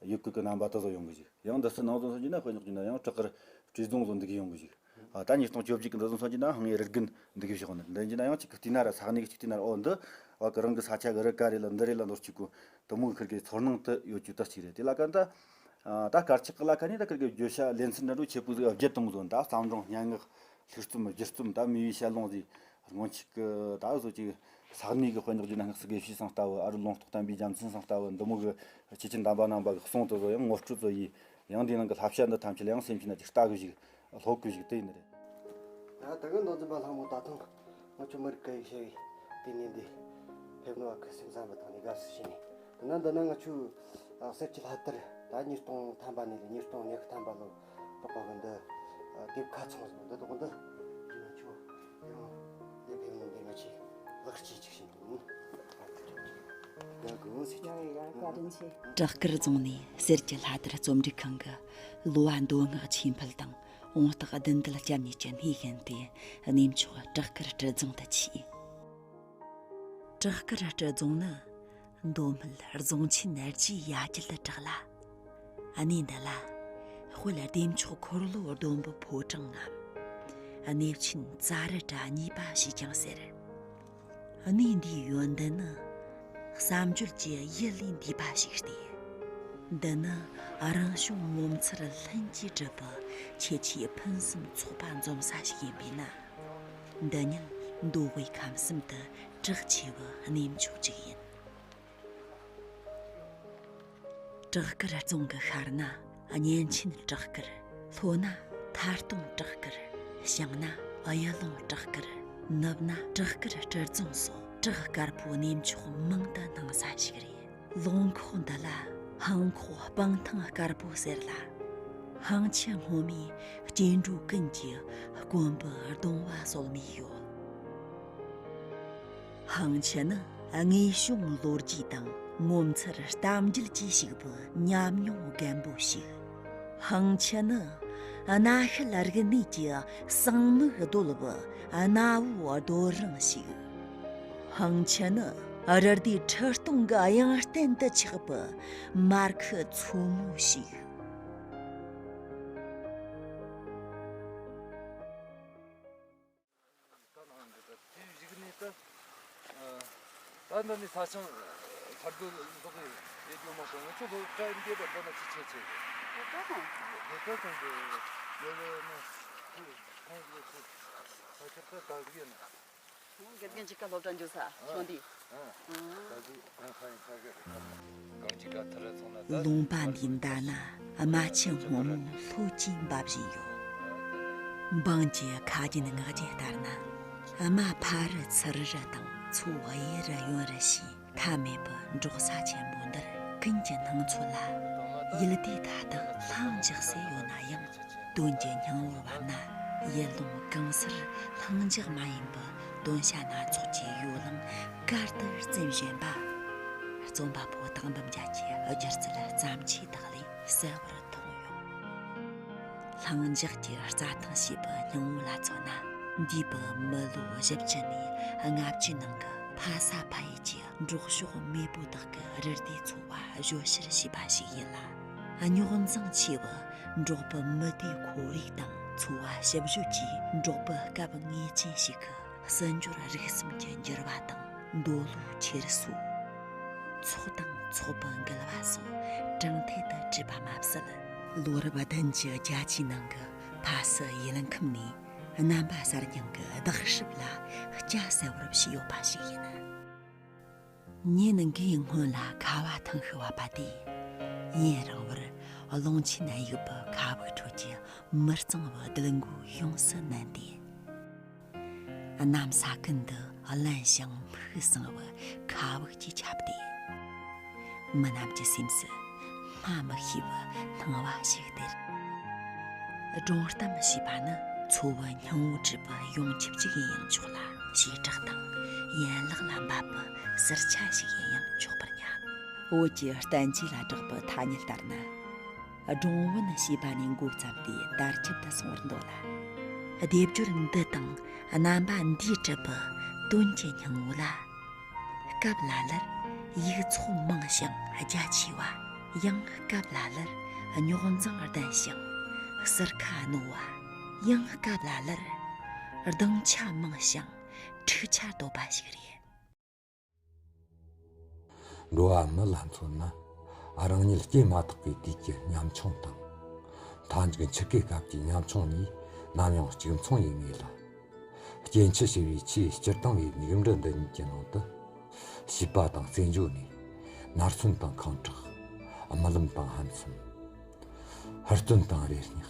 ཡུལ་སྐོར་གྱི་རྣམ་པ་དེ་ཚོ་ཡོང་གི་ཞིག་ཡང་འདི་ཚོ་ནང་དོན་སོང་རྒྱུ་ན་དཔེ་འཇོག་རྒྱུ་ན་ཡང་བྲག་དཀར་བཀྲས་རྫོང་བཟོ་འདི་གི་ཡོང་གི་ཞིག་ཨ་ད་ཉིས་སྟོང་བཅོ་བརྒྱད་ཀྱི་འདི་ཚོ་སོང་རྒྱུ་ན་ཧང་ངའི་རི་རྒན་འདི་གི་ཞིག་ནི་འདི་རྒྱུ་ན་ཡང་གཅིག་གི་བལྟས་ན་ར་ས་གནས་གི་གཅིག་བལྟས་ན་ར་ཨོ་འདི་བ་གི་རང་གི་ས་ཆ་གི་རི་ག་རེ་ལ་འདི་རེ་ལ་འདོར་གཅིག་གོ་དུ་མོ་གི་ཁུར་གི་ཚོར་སྣང་དུ་ཡོད་རྒྱུ་དག་ཅིག་རེད། དེ་ལ་ཀ་ད་ཨ་ད་དཀར་ཆག་གི་ལ་ཁ་ནས་ད་ཁུར་གི་བརྗོད་བྱ་ལེ་ཚན་འདྲ་འགྲོ་ཆེ་པོ་ཟིག་བརྒྱད་དང་བཟོ་ད་བརྩམས་སྒྲུང་སྙན་ངག་ལྷུག་རྩོམ་བསྒྱུར་རྩོམ་ད་མི་ཡི་ཞལ་ལུང་ཟིག་སྔོན་ཆད་ཀྱི་ད་བཟོ་ཅིག་ས་གནས་ཀྱི་དཔེ་འཇོག་རྒྱུ་ན་སྔགས་སི་དགེ་བཤེས་སང་ལྟ་བུ་ཨ་རུ་ལུང་རྟོགས་བསྟན་པའི་རྒྱལ་མཚན་སང་ལྟ་བུ་འདི་མོ་གི་ཆོས་ཀྱི་གདམས་པ་རྣམ་པ་གི་གསུང་དུ་བཟོ་ཡང་ངོ་སྤྲོད་བཟོ་ཡི་ཡང་འདིའི་ནང་གི་བསླབ་བྱ་འདི་ཐམས་ཅད་ལ་ཡང་སེམས་ཤིན་ན་ཅིག་ལྟ་གི་ཞིག་སློབ་གི་ཞིག་དེ་ཡིན་ནི་རེད། ད་ད་གི་མདོ་འཛིན་པ་ལྷ་མོ་ད་ཐེངས་ང་ཆོ་མི་རིགས་སྐད་ཡིག་ཤེས་ཡི་དེ་ཉིན་འདི་ཕེབས་ནོ་བ་ཁི་སེམས་བཟང་པོ་དང་ནི་དགའ་བསུ་བྱས་ནས། འདི་ན་འདི་ན་ང་ཆོའི་ཨ་གསེར་གྱི་ལྷ་དར་ད་ཉིས་སྟོང་ཐམ་པ་ནས་ལས་ཉིས་སྟོང་ཉི་ཤུ་ཐམ་པ་ལོ་ཏོག་པ་གི་འདི་ཨ་དེབ་ཁ་ཚང་ཟིག་འདི་དོག་འདི་ཡིན་ན་ཆོ་ཡང་འདི་ཕེབས་ནོ་འདི་ང་ཆོའི་ལེགས་སྐྱེས་ཅིག་བྱིན་འདུག་ཡ་གི་འོང་ཟེར་གྱི། ཡ་ཡ་བཀའ་དྲིན་ཆེ། བྲག་དཀར་རྫོང་ནས་གསེར་གྱི་ལྷ་དར་རྩོམ་སྒྲིག་ཁང་གི་གློ་བ་མདོ་སྔགས་ཆོས་འཕེལ་དང་། དབང་རྟགས་བདུན་ལྡན་སྐྱབས་གཉིས་ཀྱི་སྣེ་ཤན་ཏེ་གནས་མཆོག་བྲག་དཀར་སྤྲུལ་རྫོང་དུ་མཆིས། བྲག་དཀར་སྤྲུལ་རྫོང་ནི་མདོ་སྨད་རྫོང་ཆེན་རྗེ་ཡ་གྱལ་དུ་གྲགས་ལ། གནས་འདི་ལ་དཔལ་བདེ་མཆོག་འཁོར་ལོ་སྡོང་པོ་ཕོ་བྲང་ངམ། གནས་ཆེན་ཙཱ་རི་ཏྲ་གཉིས་པ་ཞེས་ཀྱང་ཟེར། གནས་འདིའི་ཡོན་ཏན་ནི་བསམ་བརྗོད་ཀྱི་ཡུལ་ལས་འདས་པ་ཞིག་སྟེ། འདི་ནི་རང་བྱུང་ངོ་མཚར་ལྷུན་གྱིས་གྲུབ་པའི་ཁྱད་ཆོས་ཕུན་སུམ་ཚོགས་པ་འཛོམས་ས་ཞིག་ཡིན་པས་ན། འདི་ཉིད་མདོ་དབུས་ཁམས་གསུམ་དུ་གྲགས་ཆེ་བའི་གནས་མཆོག་ཅིག་ཡིན། བྲག་དཀར་རྫོང་གི་ཤར་ན་གཉན་ཆེན་བྲག་དཀར། ལྷོ་ན་ཐར་སྟོང་བྲག་དཀར། བྱང་ན་གཡུ་ལུང་བྲག་དཀར། ནུབ་ན་བྲག་དཀར་སྤྲུལ་རྫོང་སོགས་བྲག་དཀར་པོའི་གནས་མཆོག་མང་དུ་སྣང་ས་ཞིག་རེད། ལུང་ཁོག་འདི་ལ་ཧང་ཁོག་སྤང་ཐང་དཀར་པོ་ཟེར་ལ། ཧང་ཆེ་སྔོན་མའི་སྐྱེ་འགྲོ་ཀུན་གྱི་དཀོན་པའི་གདུང་བ་གསོལ་ནས་ཡོད། ཧང་ཆེ་ནི་དངོས་བྱུང་ལོ་རྒྱུས་དང་ངོ་མཚར་གཏམ་རྒྱུད་ཀྱིས་ཕྱུག་པའི་ཉམས་མྱོང་རྒན་པོ་ཞིག་ཧང་ཆེ་ནི་གནའ་ཤུལ་རིག་གནས་ཀྱི་གསང་མིག་རྡོལ་བའི་གནའ་བོའི་རྡོ་རིང་ཞིག་ཧང་ཆེ་ནི་རི་སྡེ་ཁྲི་སྟོང་གི་དབྱངས་ལྡན་དུ་ཆགས་པའི་མར་ཁུ་མཚོ་མོ་ཞིག་ད་ནང་གི་ད་དེའི་གཞུག་ནས་ད་ད་འདི་ནས་ས་ཞིང་འཆར་སྒོ་འཛུགས་ཡོད། དེ་ལྟར་མ་སོང་ང་ཚོ་ལོ་བཀྲ་འདས་པ་འདྲ་ན་ཅི་བྱེད་ཅེས། ལོ་བཀྲ་ཁང་། ལོ་བཀྲ་ཁང་གི་ལོ་ལོ་ནི་ཁོང་ཁོང་ཁོང་ཁོང་ཁོང་ཁྱེད་ཚོ་ག་གི་ཡིན་ན། དགེ་རྒན་གཅིག་ག་སློབ་གྲྭ་འཇུག་ས་ཁྱོད་འདི། ལུང་པ་འདི་འདའ་ན་རྨ་ཆུ་སྔོན་མོ་ལྷོད་ཀྱིས་འབབ་བཞིན་ཡོད། འབངས་ཀྱི་ཁ་རྒྱུན་ངག་རྒྱུན་ལྟར་ན། རྨ་ཕ་རུ་ཚུར་རུ་དང་མཚོ་གཡས་རུ་གཡོན་རུ་ཞེས་མཐའ་མེད་པར་འབྲོག་ས་ཆེན་པོ་འདིར་ཀུན་གྱི་སྣང་ཚོད་ལ། ཡུལ་སྡེ་མཐའ་དག་ལྷིང་འཇགས་སུ་ཡོད་ན་ཡང་། དོན་གྱི་སྙིང་བོར་བབས་ན། ཡུལ་ལུང་གང་སར་ལྷིང་འཇགས་མ་ཡིན་པའི་དོན་བྱ་སྣ་ཚོགས་ཀྱི་ཡོ་ལང་གར་དུ་རྩེན་བཞིན་པ། རྩོམ་པ་པོ་སྟག་འབུམ་རྒྱལ་གྱི་སྒྱུ་རྩལ་བརྩམས་ཆོས་དག་ལས་གསལ་བོར་མཐོང་ཡོང་། ལྷིང་འཇགས་ཀྱི་རྩྭ་ཐང་ཞེས་པའི་སྙིང་བོ་ལ་མཚོན་ན། འདས་པའི་མི་ལོ་བཞི་བཅུ་ནས་ལྔ་བཅུ་ནང་གི་ཕ་ས་ཕ་ཡུལ་གྱི་འབྲོག་ཕྱོགས་མེས་པོ་དག་གི་རུས་སྡེ་ཚོ་བ་བརྗོད་བྱར་བྱས་པ་ཞིག་ཡིན་ལ། རྙོག་འཛིང་ཆེ་བའི་འབྲོག་པའི་མི་སྡེ་ཁོར་ཡུག་དང་འཚོ་བ་ཞིབ་བརྗོད་ཀྱིས། འབྲོག་པའི་སྐབས་ངེས་ཅན་ཞིག་གི་ཟིན་སྦྱོར་རིག་གསུམ་གྱི་འགྱུར་བ་དང་། འདོད་བློའི་འཁྱེར་སོ། ཚོགས་དང་ཚོགས་པའི་འགལ་བ་སོགས་གྲངས་ཐད་དུ་བྲིས་པ་མ་ཟད། ལོ་རབས་བདུན་གྱི་རྒྱ་ཆེའི་ནང་གི་ཕ་སི་ཡུལ་ཁམས་ནས་རྣམ་པ་གསར་རྙིང་གི་བརྟག་ཞིབ་ལ་སྐྱ་གསལ་བོར་བྱས་ཡོད་པ་ཞིག་ཡིན། ཉིན་འགའི་སྔོན་ལ་ཁ་བ་ཐང་ཤི་བ་པ་དེས་ཡུན་རིང་བར་ཀློང་ཆེན་དབྱུག་པའི་ཁ་བུག་ཁྲོད་ཀྱི་མི་གཙང་བའི་རྡུལ་མགོ་ཡོངས་སུ་མནན་ཏེ། གནམ་ས་ཀུན་ཏུ་བརླན་ཞིང་འཕུགས་སངས་བའི་ཁ་བུག་ཅིག་ཁྱབ་སྟེ། མི་རྣམས་ཀྱི་སེམས་སུ་སྨྲ་མི་ཤེས་པའི་སྣང་བ་ཞིག་སྟེར། སྒྲུང་གཏམ་ཞེས་པ་ནི་འཚོ་བའི་སྙིང་བོ་བྲིས་པའི་ཡོངས་ཁྱབ་ཅིག་ཡིན་ཡང་ཆོག་ལ། བྱེ་བྲག་དང་ཡན་ལག་ལ་འབབ་པའི་ཟུར་ཆ་ཞིག་ཡིན་ཡང་ཆོག་པར་སྙམ། བོད་ཀྱི་བསྟན་བཅོས་ལ་གྲགས་པའི་ཐ་སྙད་ལྟར་ན། སྒྲུང་བུན་ཞེས་པ་ནས་འགོ་བརྩམས་ཏེ་དར་ཁྱབ་ཏུ་སོང་བར་འདོད་ལ། སྡེབ་སྦྱོར་འདི་དང་རྣམ་པ་འདིས་གྲུབ་པའི་དོན་གྱི་སྙིང་བོ་ལ། སྐབས་ལ་ལར་ཡིག་ཚོགས་མང་ཞིང་རྒྱ་ཆེ་བ། ཡང་སྐབས་ལ་ལར་རྙོག་འཛིང་ལྡན་ཞིང་ཟུར་ཁ་རྣོ་བ། ཡང་སྐབས་ལ་ལར་སྡིངས་ཆ་མང་ཞིང་འཁྲུག་ཆ་དོད་པ་ཞིག་རེད། འགྲོ་བ་མི་ལ་མཚོན་ན། རང་ཉིད་སྐྱེས་མ་ཐག་གི་དུས་ཀྱི་ཉམ་ཆུང་དང་། མཐའ་མཇུག་འཆི་ཁའི་སྐབས་ཀྱི་ཉམ་ཆུང་གཉིས་ནམ་ཡང་གཅིག་མཚུངས་ཡིན་ངེས་ལ། སྐྱེ་འཆི་ཞི་བའི་ཆེས་སྤྱིར་བཏང་བའི་མིག་འབྲུ་འདི་གཉིས་ཀྱི་ནང་དུ། བྱིས་པ་དང་རྩེད་འཇོ་ནས། ནར་སོན་དང་ཁེངས་དྲེགས། རྨི་ལམ་དང་ཕན་ཚུན། ཧུར་བརྩོན་དང་རེ་སྙེག།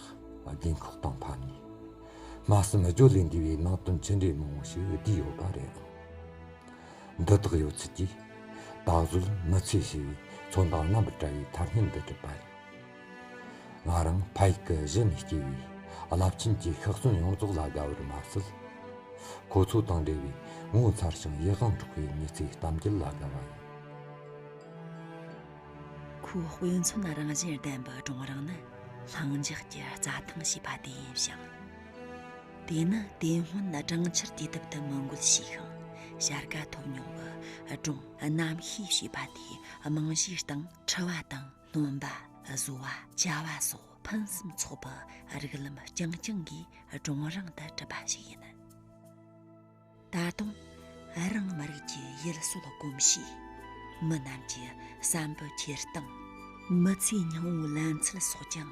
རྒས་འཁོགས་དང་ཕམ་ཉེས། སྨྲ་བསམ་སྦྱོར་ལས་འདས་པའི་ནང་དོན་ཆེ་འབྲིང་མང་བོ་ཞིག་བསྡུས་ཡོད་པ་རེད། འདི་དག་ཡོད་ཚད་ཀྱིས་ད་གཟོད་མི་ཚེ་ཞེས་པའི་མཚོན་དང་རྣམ་པར་བཀྲ་བའི་ཐ་སྙད་འདི་གྲུབ་པ་ཡིན། ང་རང་ཕ་ཡུལ་གྱི་གཞི་ནས་སྐྱེས་པའི་རླབས་ཆེན་གྱི་ཤི་གསོན་ཡོངས་རྫོགས་ལ་དགའ་བར་མ་ཟད། ཁོ་ཚོ་དང་འབྲེལ་བའི་ངོ་མཚར་ཞིང་ཡིད་དབང་འཕྲོག་པའི་མི་ཚེའི་གཏམ་རྒྱུད་ལ་དགའ་བ་ཡིན། ཁོའི་དཔེ་མཚོན་རང་བཞིན་ལྡན་པའི་སྒྲུང་རིང་ནི་ལྷིང་འཇགས་ཀྱི་རྩྭ་ཐང་ཞེས་པ་དེ་ཡིན་ཞིང་། དེ་ནི་དེ་སྔོན་སྦྲང་ཆར་དུས་དེབ་ཏུ་མི་འགོད་ཞེས་ཤིང་བྱ་དགའ་ཐོབ་མྱོང་བའི་སྒྲུང་རྣམ་ཤེས་ཞེས་པ་དེའི་རྨང་གཞིའི་སྟེང་འཁྲུ་བ་དང་སྣོན་པ། བཟོ་བ། བྱ་བ་སོགས་ཕུན་སུམ་ཚོགས་པའི་རིགས་ལམ་རྐྱང་རྐྱང་གིས་སྒྲུང་རིང་དུ་གྲུབ་པ་ཞིག་ཡིན། ད་དུང་རང་མི་རིགས་ཀྱི་ཡུལ་སྲོལ་གོམས་གཤིས། མི་རྣམས་ཀྱི་བསམ་པའི་འཁྱེར་སྟངས། མི་ཚེའི་སྙིང་བོའི་ལན་ཚུལ་སོགས་ཀྱང་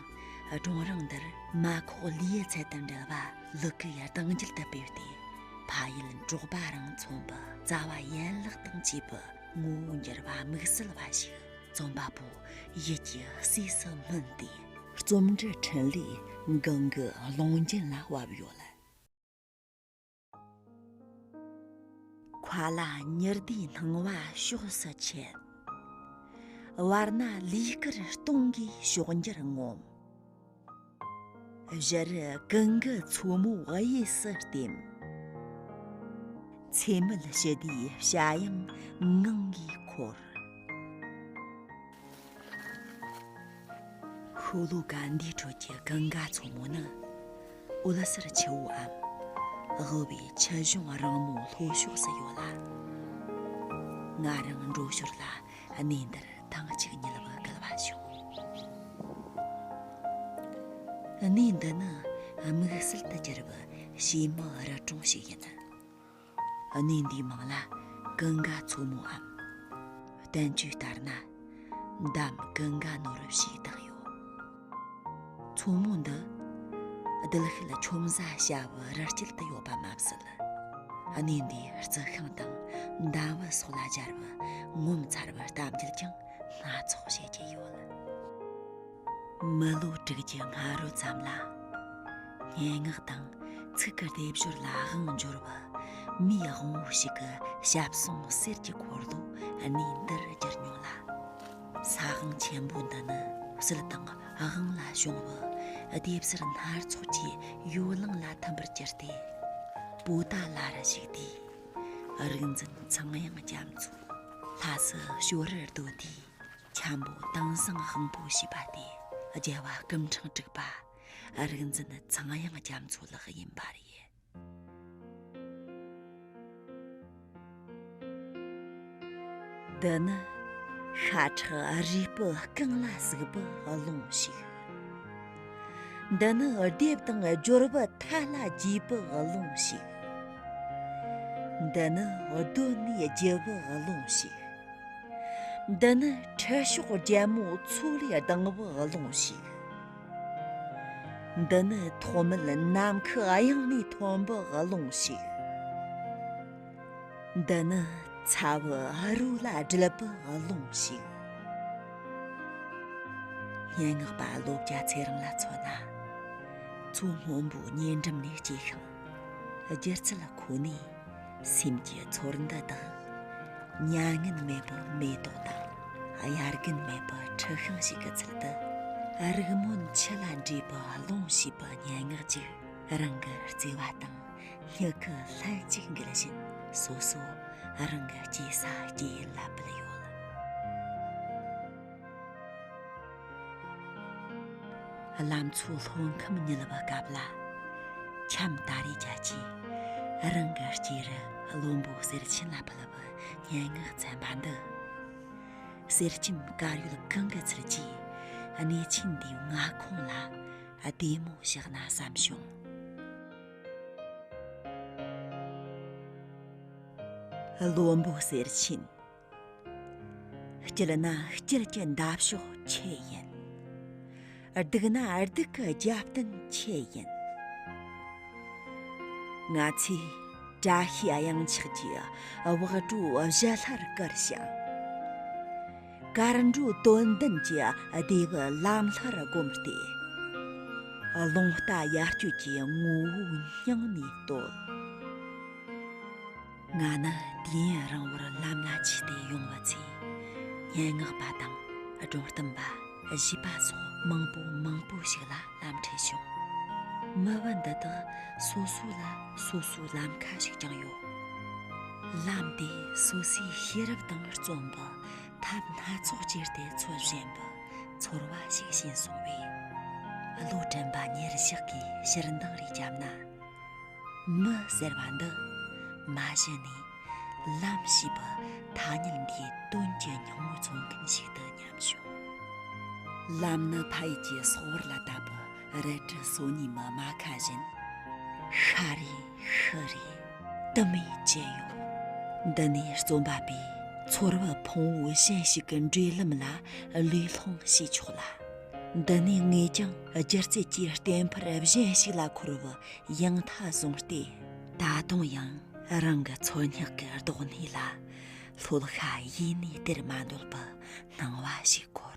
སྒྲུང་རིང་འདིར་མ་ཁོག་ལུས་ཡི་ཚད་དང་འབྲེལ་བ་ལུ་གུ་ཡི་གདེང་རྒྱུད་དུ་སྤེལ་ཏེ། ཕ་ཡུལ་འབྲོག་པ་རང་མཚོན་པའི་རྩ་བ་ཡན་ལག་དང་བཅས་པའི་ངོ་བོ་འགྱུར་བ་དམིགས་བསལ་བ་ཞིག་རྩོམ་པ་པོ་ཡིད་ཀྱི་གསོས་སུ་སྨིན་ཏེ། རྩོམ་འབྲི་འཕྲིན་ལས་གང་གི་ཀློང་རྒྱན་ལ་བབས་ཡོད། མཁའ་ལ་ཉི་ཟླའི་སྣང་བ་ཕྱོགས་སུ་ཆད། བར་ན་ལུས་དཀར་སྟོང་གི་ཕྱོགས་འགྱུར་ངོམ། བཞུར་གུང་གི་མཚོ་མོ་གཡས་སུ་ལྟིམ། ཚེ་མེད་ཞི་བདེའི་བྱ་གཡང་ངང་གིས་འཁོར། ཤོ་ལོ་ཀ་འདིའི་ཁྲོད་ཀྱི་གངྒཱ་མཚོ་མོ་ནི་འོད་ཟེར་ཆུ་བོའམ་དབུལ་བའི་ཆུ་གཞུང་རིང་མོའི་ལྷོ་ཕྱོགས་སུ་ཡོད་ལ། ང་རང་འགྲོ་ཞོར་ལ་གནས་འདིར་ཐེངས་གཅིག་ཉལ་བར་སྐུལ་བ་བྱུང་། གནས་འདི་ནི་དམིགས་བསལ་དུ་གྱུར་པའི་བྱེ་མའི་རི་གྲོང་ཞིག་ཡིན། གནས་འདིའི་མིང་ལ་གངྒཱ་མཚོ་མོའམ། བསྟན་བཅོས་ལྟར་ན། འདམ་ཀུན་དགའ་ནོར་བུ་ཞེས་བཏགས་ཡོད། མཚོ་མོ་འདི་རྡུལ་ཤུལ་ཆོམ་བཟའ་བྱ་བའི་རི་དཀྱིལ་དུ་ཡོད་པ་མ་ཟད། གནས་འདིའི་རྩི་ཤིང་དང་འདམ་བུ་སོགས་ལ་སྦྱར་བའི་ངོ་མཚར་བའི་གཏམ་རྒྱུད་ཀྱང་སྣ་ཚོགས་བཤད་ཀྱི་ཡོད། མི་ལོ་དྲུག་ཅུ་སྔ་རོལ་ཙམ་ལ། སྙན་ངག་དང་ཚིག་གི་སྡེབ་སྦྱོར་ལ་དབང་འབྱོར་བ་མིའི་དབང་བོ་ཞིག་གི་ཞབས་ཟུང་གསེར་གྱི་འཁོར་ལོ་གནས་འདིར་བསྒྱུར་མྱོང་ལ། ས་དབང་ཆེན་པོ་འདི་ནི་ཟིལ་དང་དབང་ལ་ཞོན་བུ་སྡེབ་གསེར་སྣ་ཚོགས་ཀྱི་ཡོ་ལང་ལ་ཐིམ་པར་གྱུར་ཏེ། པོ་ཏཱ་ལ་རུ་བཞུགས་དུས། རིག་འཛིན་ཚངས་དབྱངས་རྒྱ་མཚོ་ལྷ་སའི་ཞོར་རུ་རྡོ་དེའི་འཁྱམ་པོ་དིང་སང་དབང་པོ་ཞེས་པ་སྟེ། རྒྱལ་བ་སྐུ་ཕྲེང་དྲུག་པ་རིག་འཛིན་ཚངས་དབྱངས་རྒྱ་མཚོ་ལགས་ཡིན་པ་རེད། འདི་ནི་ཤ་ཁྲག་རུས་པའི་རྐང་ལ་ཟུག་པའི་རླུང་ཞིག་འདི་ནི་སྡེབ་དང་སྦྱོར་བའི་མཐའ་ལ་རྒྱས་པའི་རླུང་ཞིག་འདི་ནི་གདོད་ནས་རྒྱུ་བའི་རླུང་ཞིག་འདི་ནི་ཁྲི་གཤོག་རྒྱལ་མོ་མཚོ་ལས་ལྡང་བའི་རླུང་ཞིག་འདི་ནི་ཐོག་མེད་ནམ་མཁའི་དབྱིངས་ནས་ཐོན་པའི་རླུང་ཞིག་འདི་ནི་ཚ་བོ་རོ་ལ་སྦྲུལ་པའི་རླུང་ཞིག་སྙན་ངག་པ་བློ་རྒྱ་ཚེ་རིང་ལ་མཚོན་ན། མཚོ་སྔོན་པོའི་ཉེ་འགྲམ་ནས་སྐྱེས་ཤིང་། སྒྱུ་རྩལ་ཁོ་ནས་སེམས་ཀྱི་ཚོར་འདུ་དག་མྱ་ངན་མེད་པའི་མེ་ཏོག་དང་། དབྱར་དགུན་མེད་པའི་ཁྲི་ཤིང་ཞིག་གི་ཚུལ་དུ། རིག་སྨོན་ཆུ་ལ་འདྲེས་པའི་རླུང་ཞེས་པའི་སྙན་ངག་ཅིག་རང་གི་བརྩེ་བ་དང་། སྨྱུ་གུ་ལྷན་ཅིག་འགུལ་བཞིན་སོ་སོ་རང་གི་སྐྱེས་ས་སྐྱེས་ཡུལ་ལ་ཕུལ་ཡོད། ལམ་མཚོ་ལྷོ་ཁམས་ཉུལ་བའི་སྐབས་ལ། འཁྱམ་ཏཱ་རེ་རྒྱལ་གྱིས་རང་གི་སྐྱེས་རི་བློན་པོ་གསེར་ཆེན་ལ་ཕུལ་བའི་སྙན་ངག་ཚན་པ་འདི། གསེར་ཆེན་དཀར་ཡོལ་གང་གི་ཚུལ་གྱིས་གནས་ཆེན་འདིའི་མངའ་ཁོངས་ལ་བདེ་མོ་བཞག་ན་བསམ་བྱུང་། བློན་པོ་གསེར་ཆེན། སྐྱིད་ན་སྐྱིད་ཀྱི་འདབ་གཤོག་ཁྱེད་ཡིན། སྡུག་ན་སྡུག་གི་རྒྱབ་རྟེན་ཁྱེད་ཡིན། ང་ཚོས་བཀྲ་ཤིས་གཡང་ཆགས་ཀྱི་བག་དྲོ་གཞལ་སར་བཀུར་ཞིང་། དཀར་འགྲོ་དོན་ལྡན་གྱི་བདེ་བའི་ལམ་སླར་བསྒོམས་ཏེ། རླུང་རྟ་ཡར་སྐྱོད་ཀྱི་ངོ་བོའི་སྙིང་ནས་བསྟོད། ང་ནི་དུས་ཡུན་རིང་བོར་ལམ་ལ་ཆས་ཏེ་ཡོང་བའི་ཚེ། སྙན་ངག་པ་དང་སྒྲུང་གཏམ་པ། གཞས་པ་སོགས་མང་པོ་མང་པོ་ཞིག་ལ་ལམ་འཕྲད་བྱུང་། མི་བུ་འདི་དག་སོ་སོ་ལ་སོ་སོའི་ལམ་ཁ་ཞིག་ཀྱང་ཡོད། ལམ་དེ་སོ་སོའི་ཤེས་རབ་དང་བརྩོན་པའི་ཐབས་སྣ་ཚོགས་སྤྱད་དེ་འཚོལ་བཞིན་པའི་ཚོར་བ་ཞིག་བྱིན་སོང་བས། བློ་དྲན་པ་ཉེར་བཞག་གིས་ཕྱིར་འདང་རེ་བརྒྱབ་ན། མི་ཟེར་བ་འདི་མ་གཞི་ནས་ལམ་ཞེས་པ་ཐ་སྙད་འདིའི་དོན་གྱི་སྙིང་བོ་མཚོན་མཁན་ཞིག་ཏུ་སྙམ་བྱུང་། ལམ་ནི་ཕ་ཡུལ་གྱི་སོག་བར་ལ་བཏབ་པའི་རལ་གྲི་སོ་གཉིས་མའི་རྨ་ཁ་བཞིན། ཤ་རེ་ཤི་རེ་དུ་མས་བཅད་ཡོད། འདི་ནས་རྩོམ་པ་པོས་ཚོར་བ་ཕུང་བོ་གཞན་ཞིག་གི་འབྲེལ་ལམ་ལ་ལུས་སློང་བྱས་ཆོག་ལ། འདི་ནས་ངས་ཀྱང་སྒྱུ་རྩལ་གྱི་བརྟན་ཕུར་གཞན་ཞིག་ལ་འཁོར་བའི་ཡང་མཐའ་བཟུང་སྟེ། ད་དུང་ཡང་རང་གི་ཚོར་སྙེག་གི་རྡོག་སྣེ་ལ་ལྷོད་ཤ་ཡེ་ནས་སྟེར་མ་འདོད་པའི་སྣང་བ་ཞིག་འཁོར།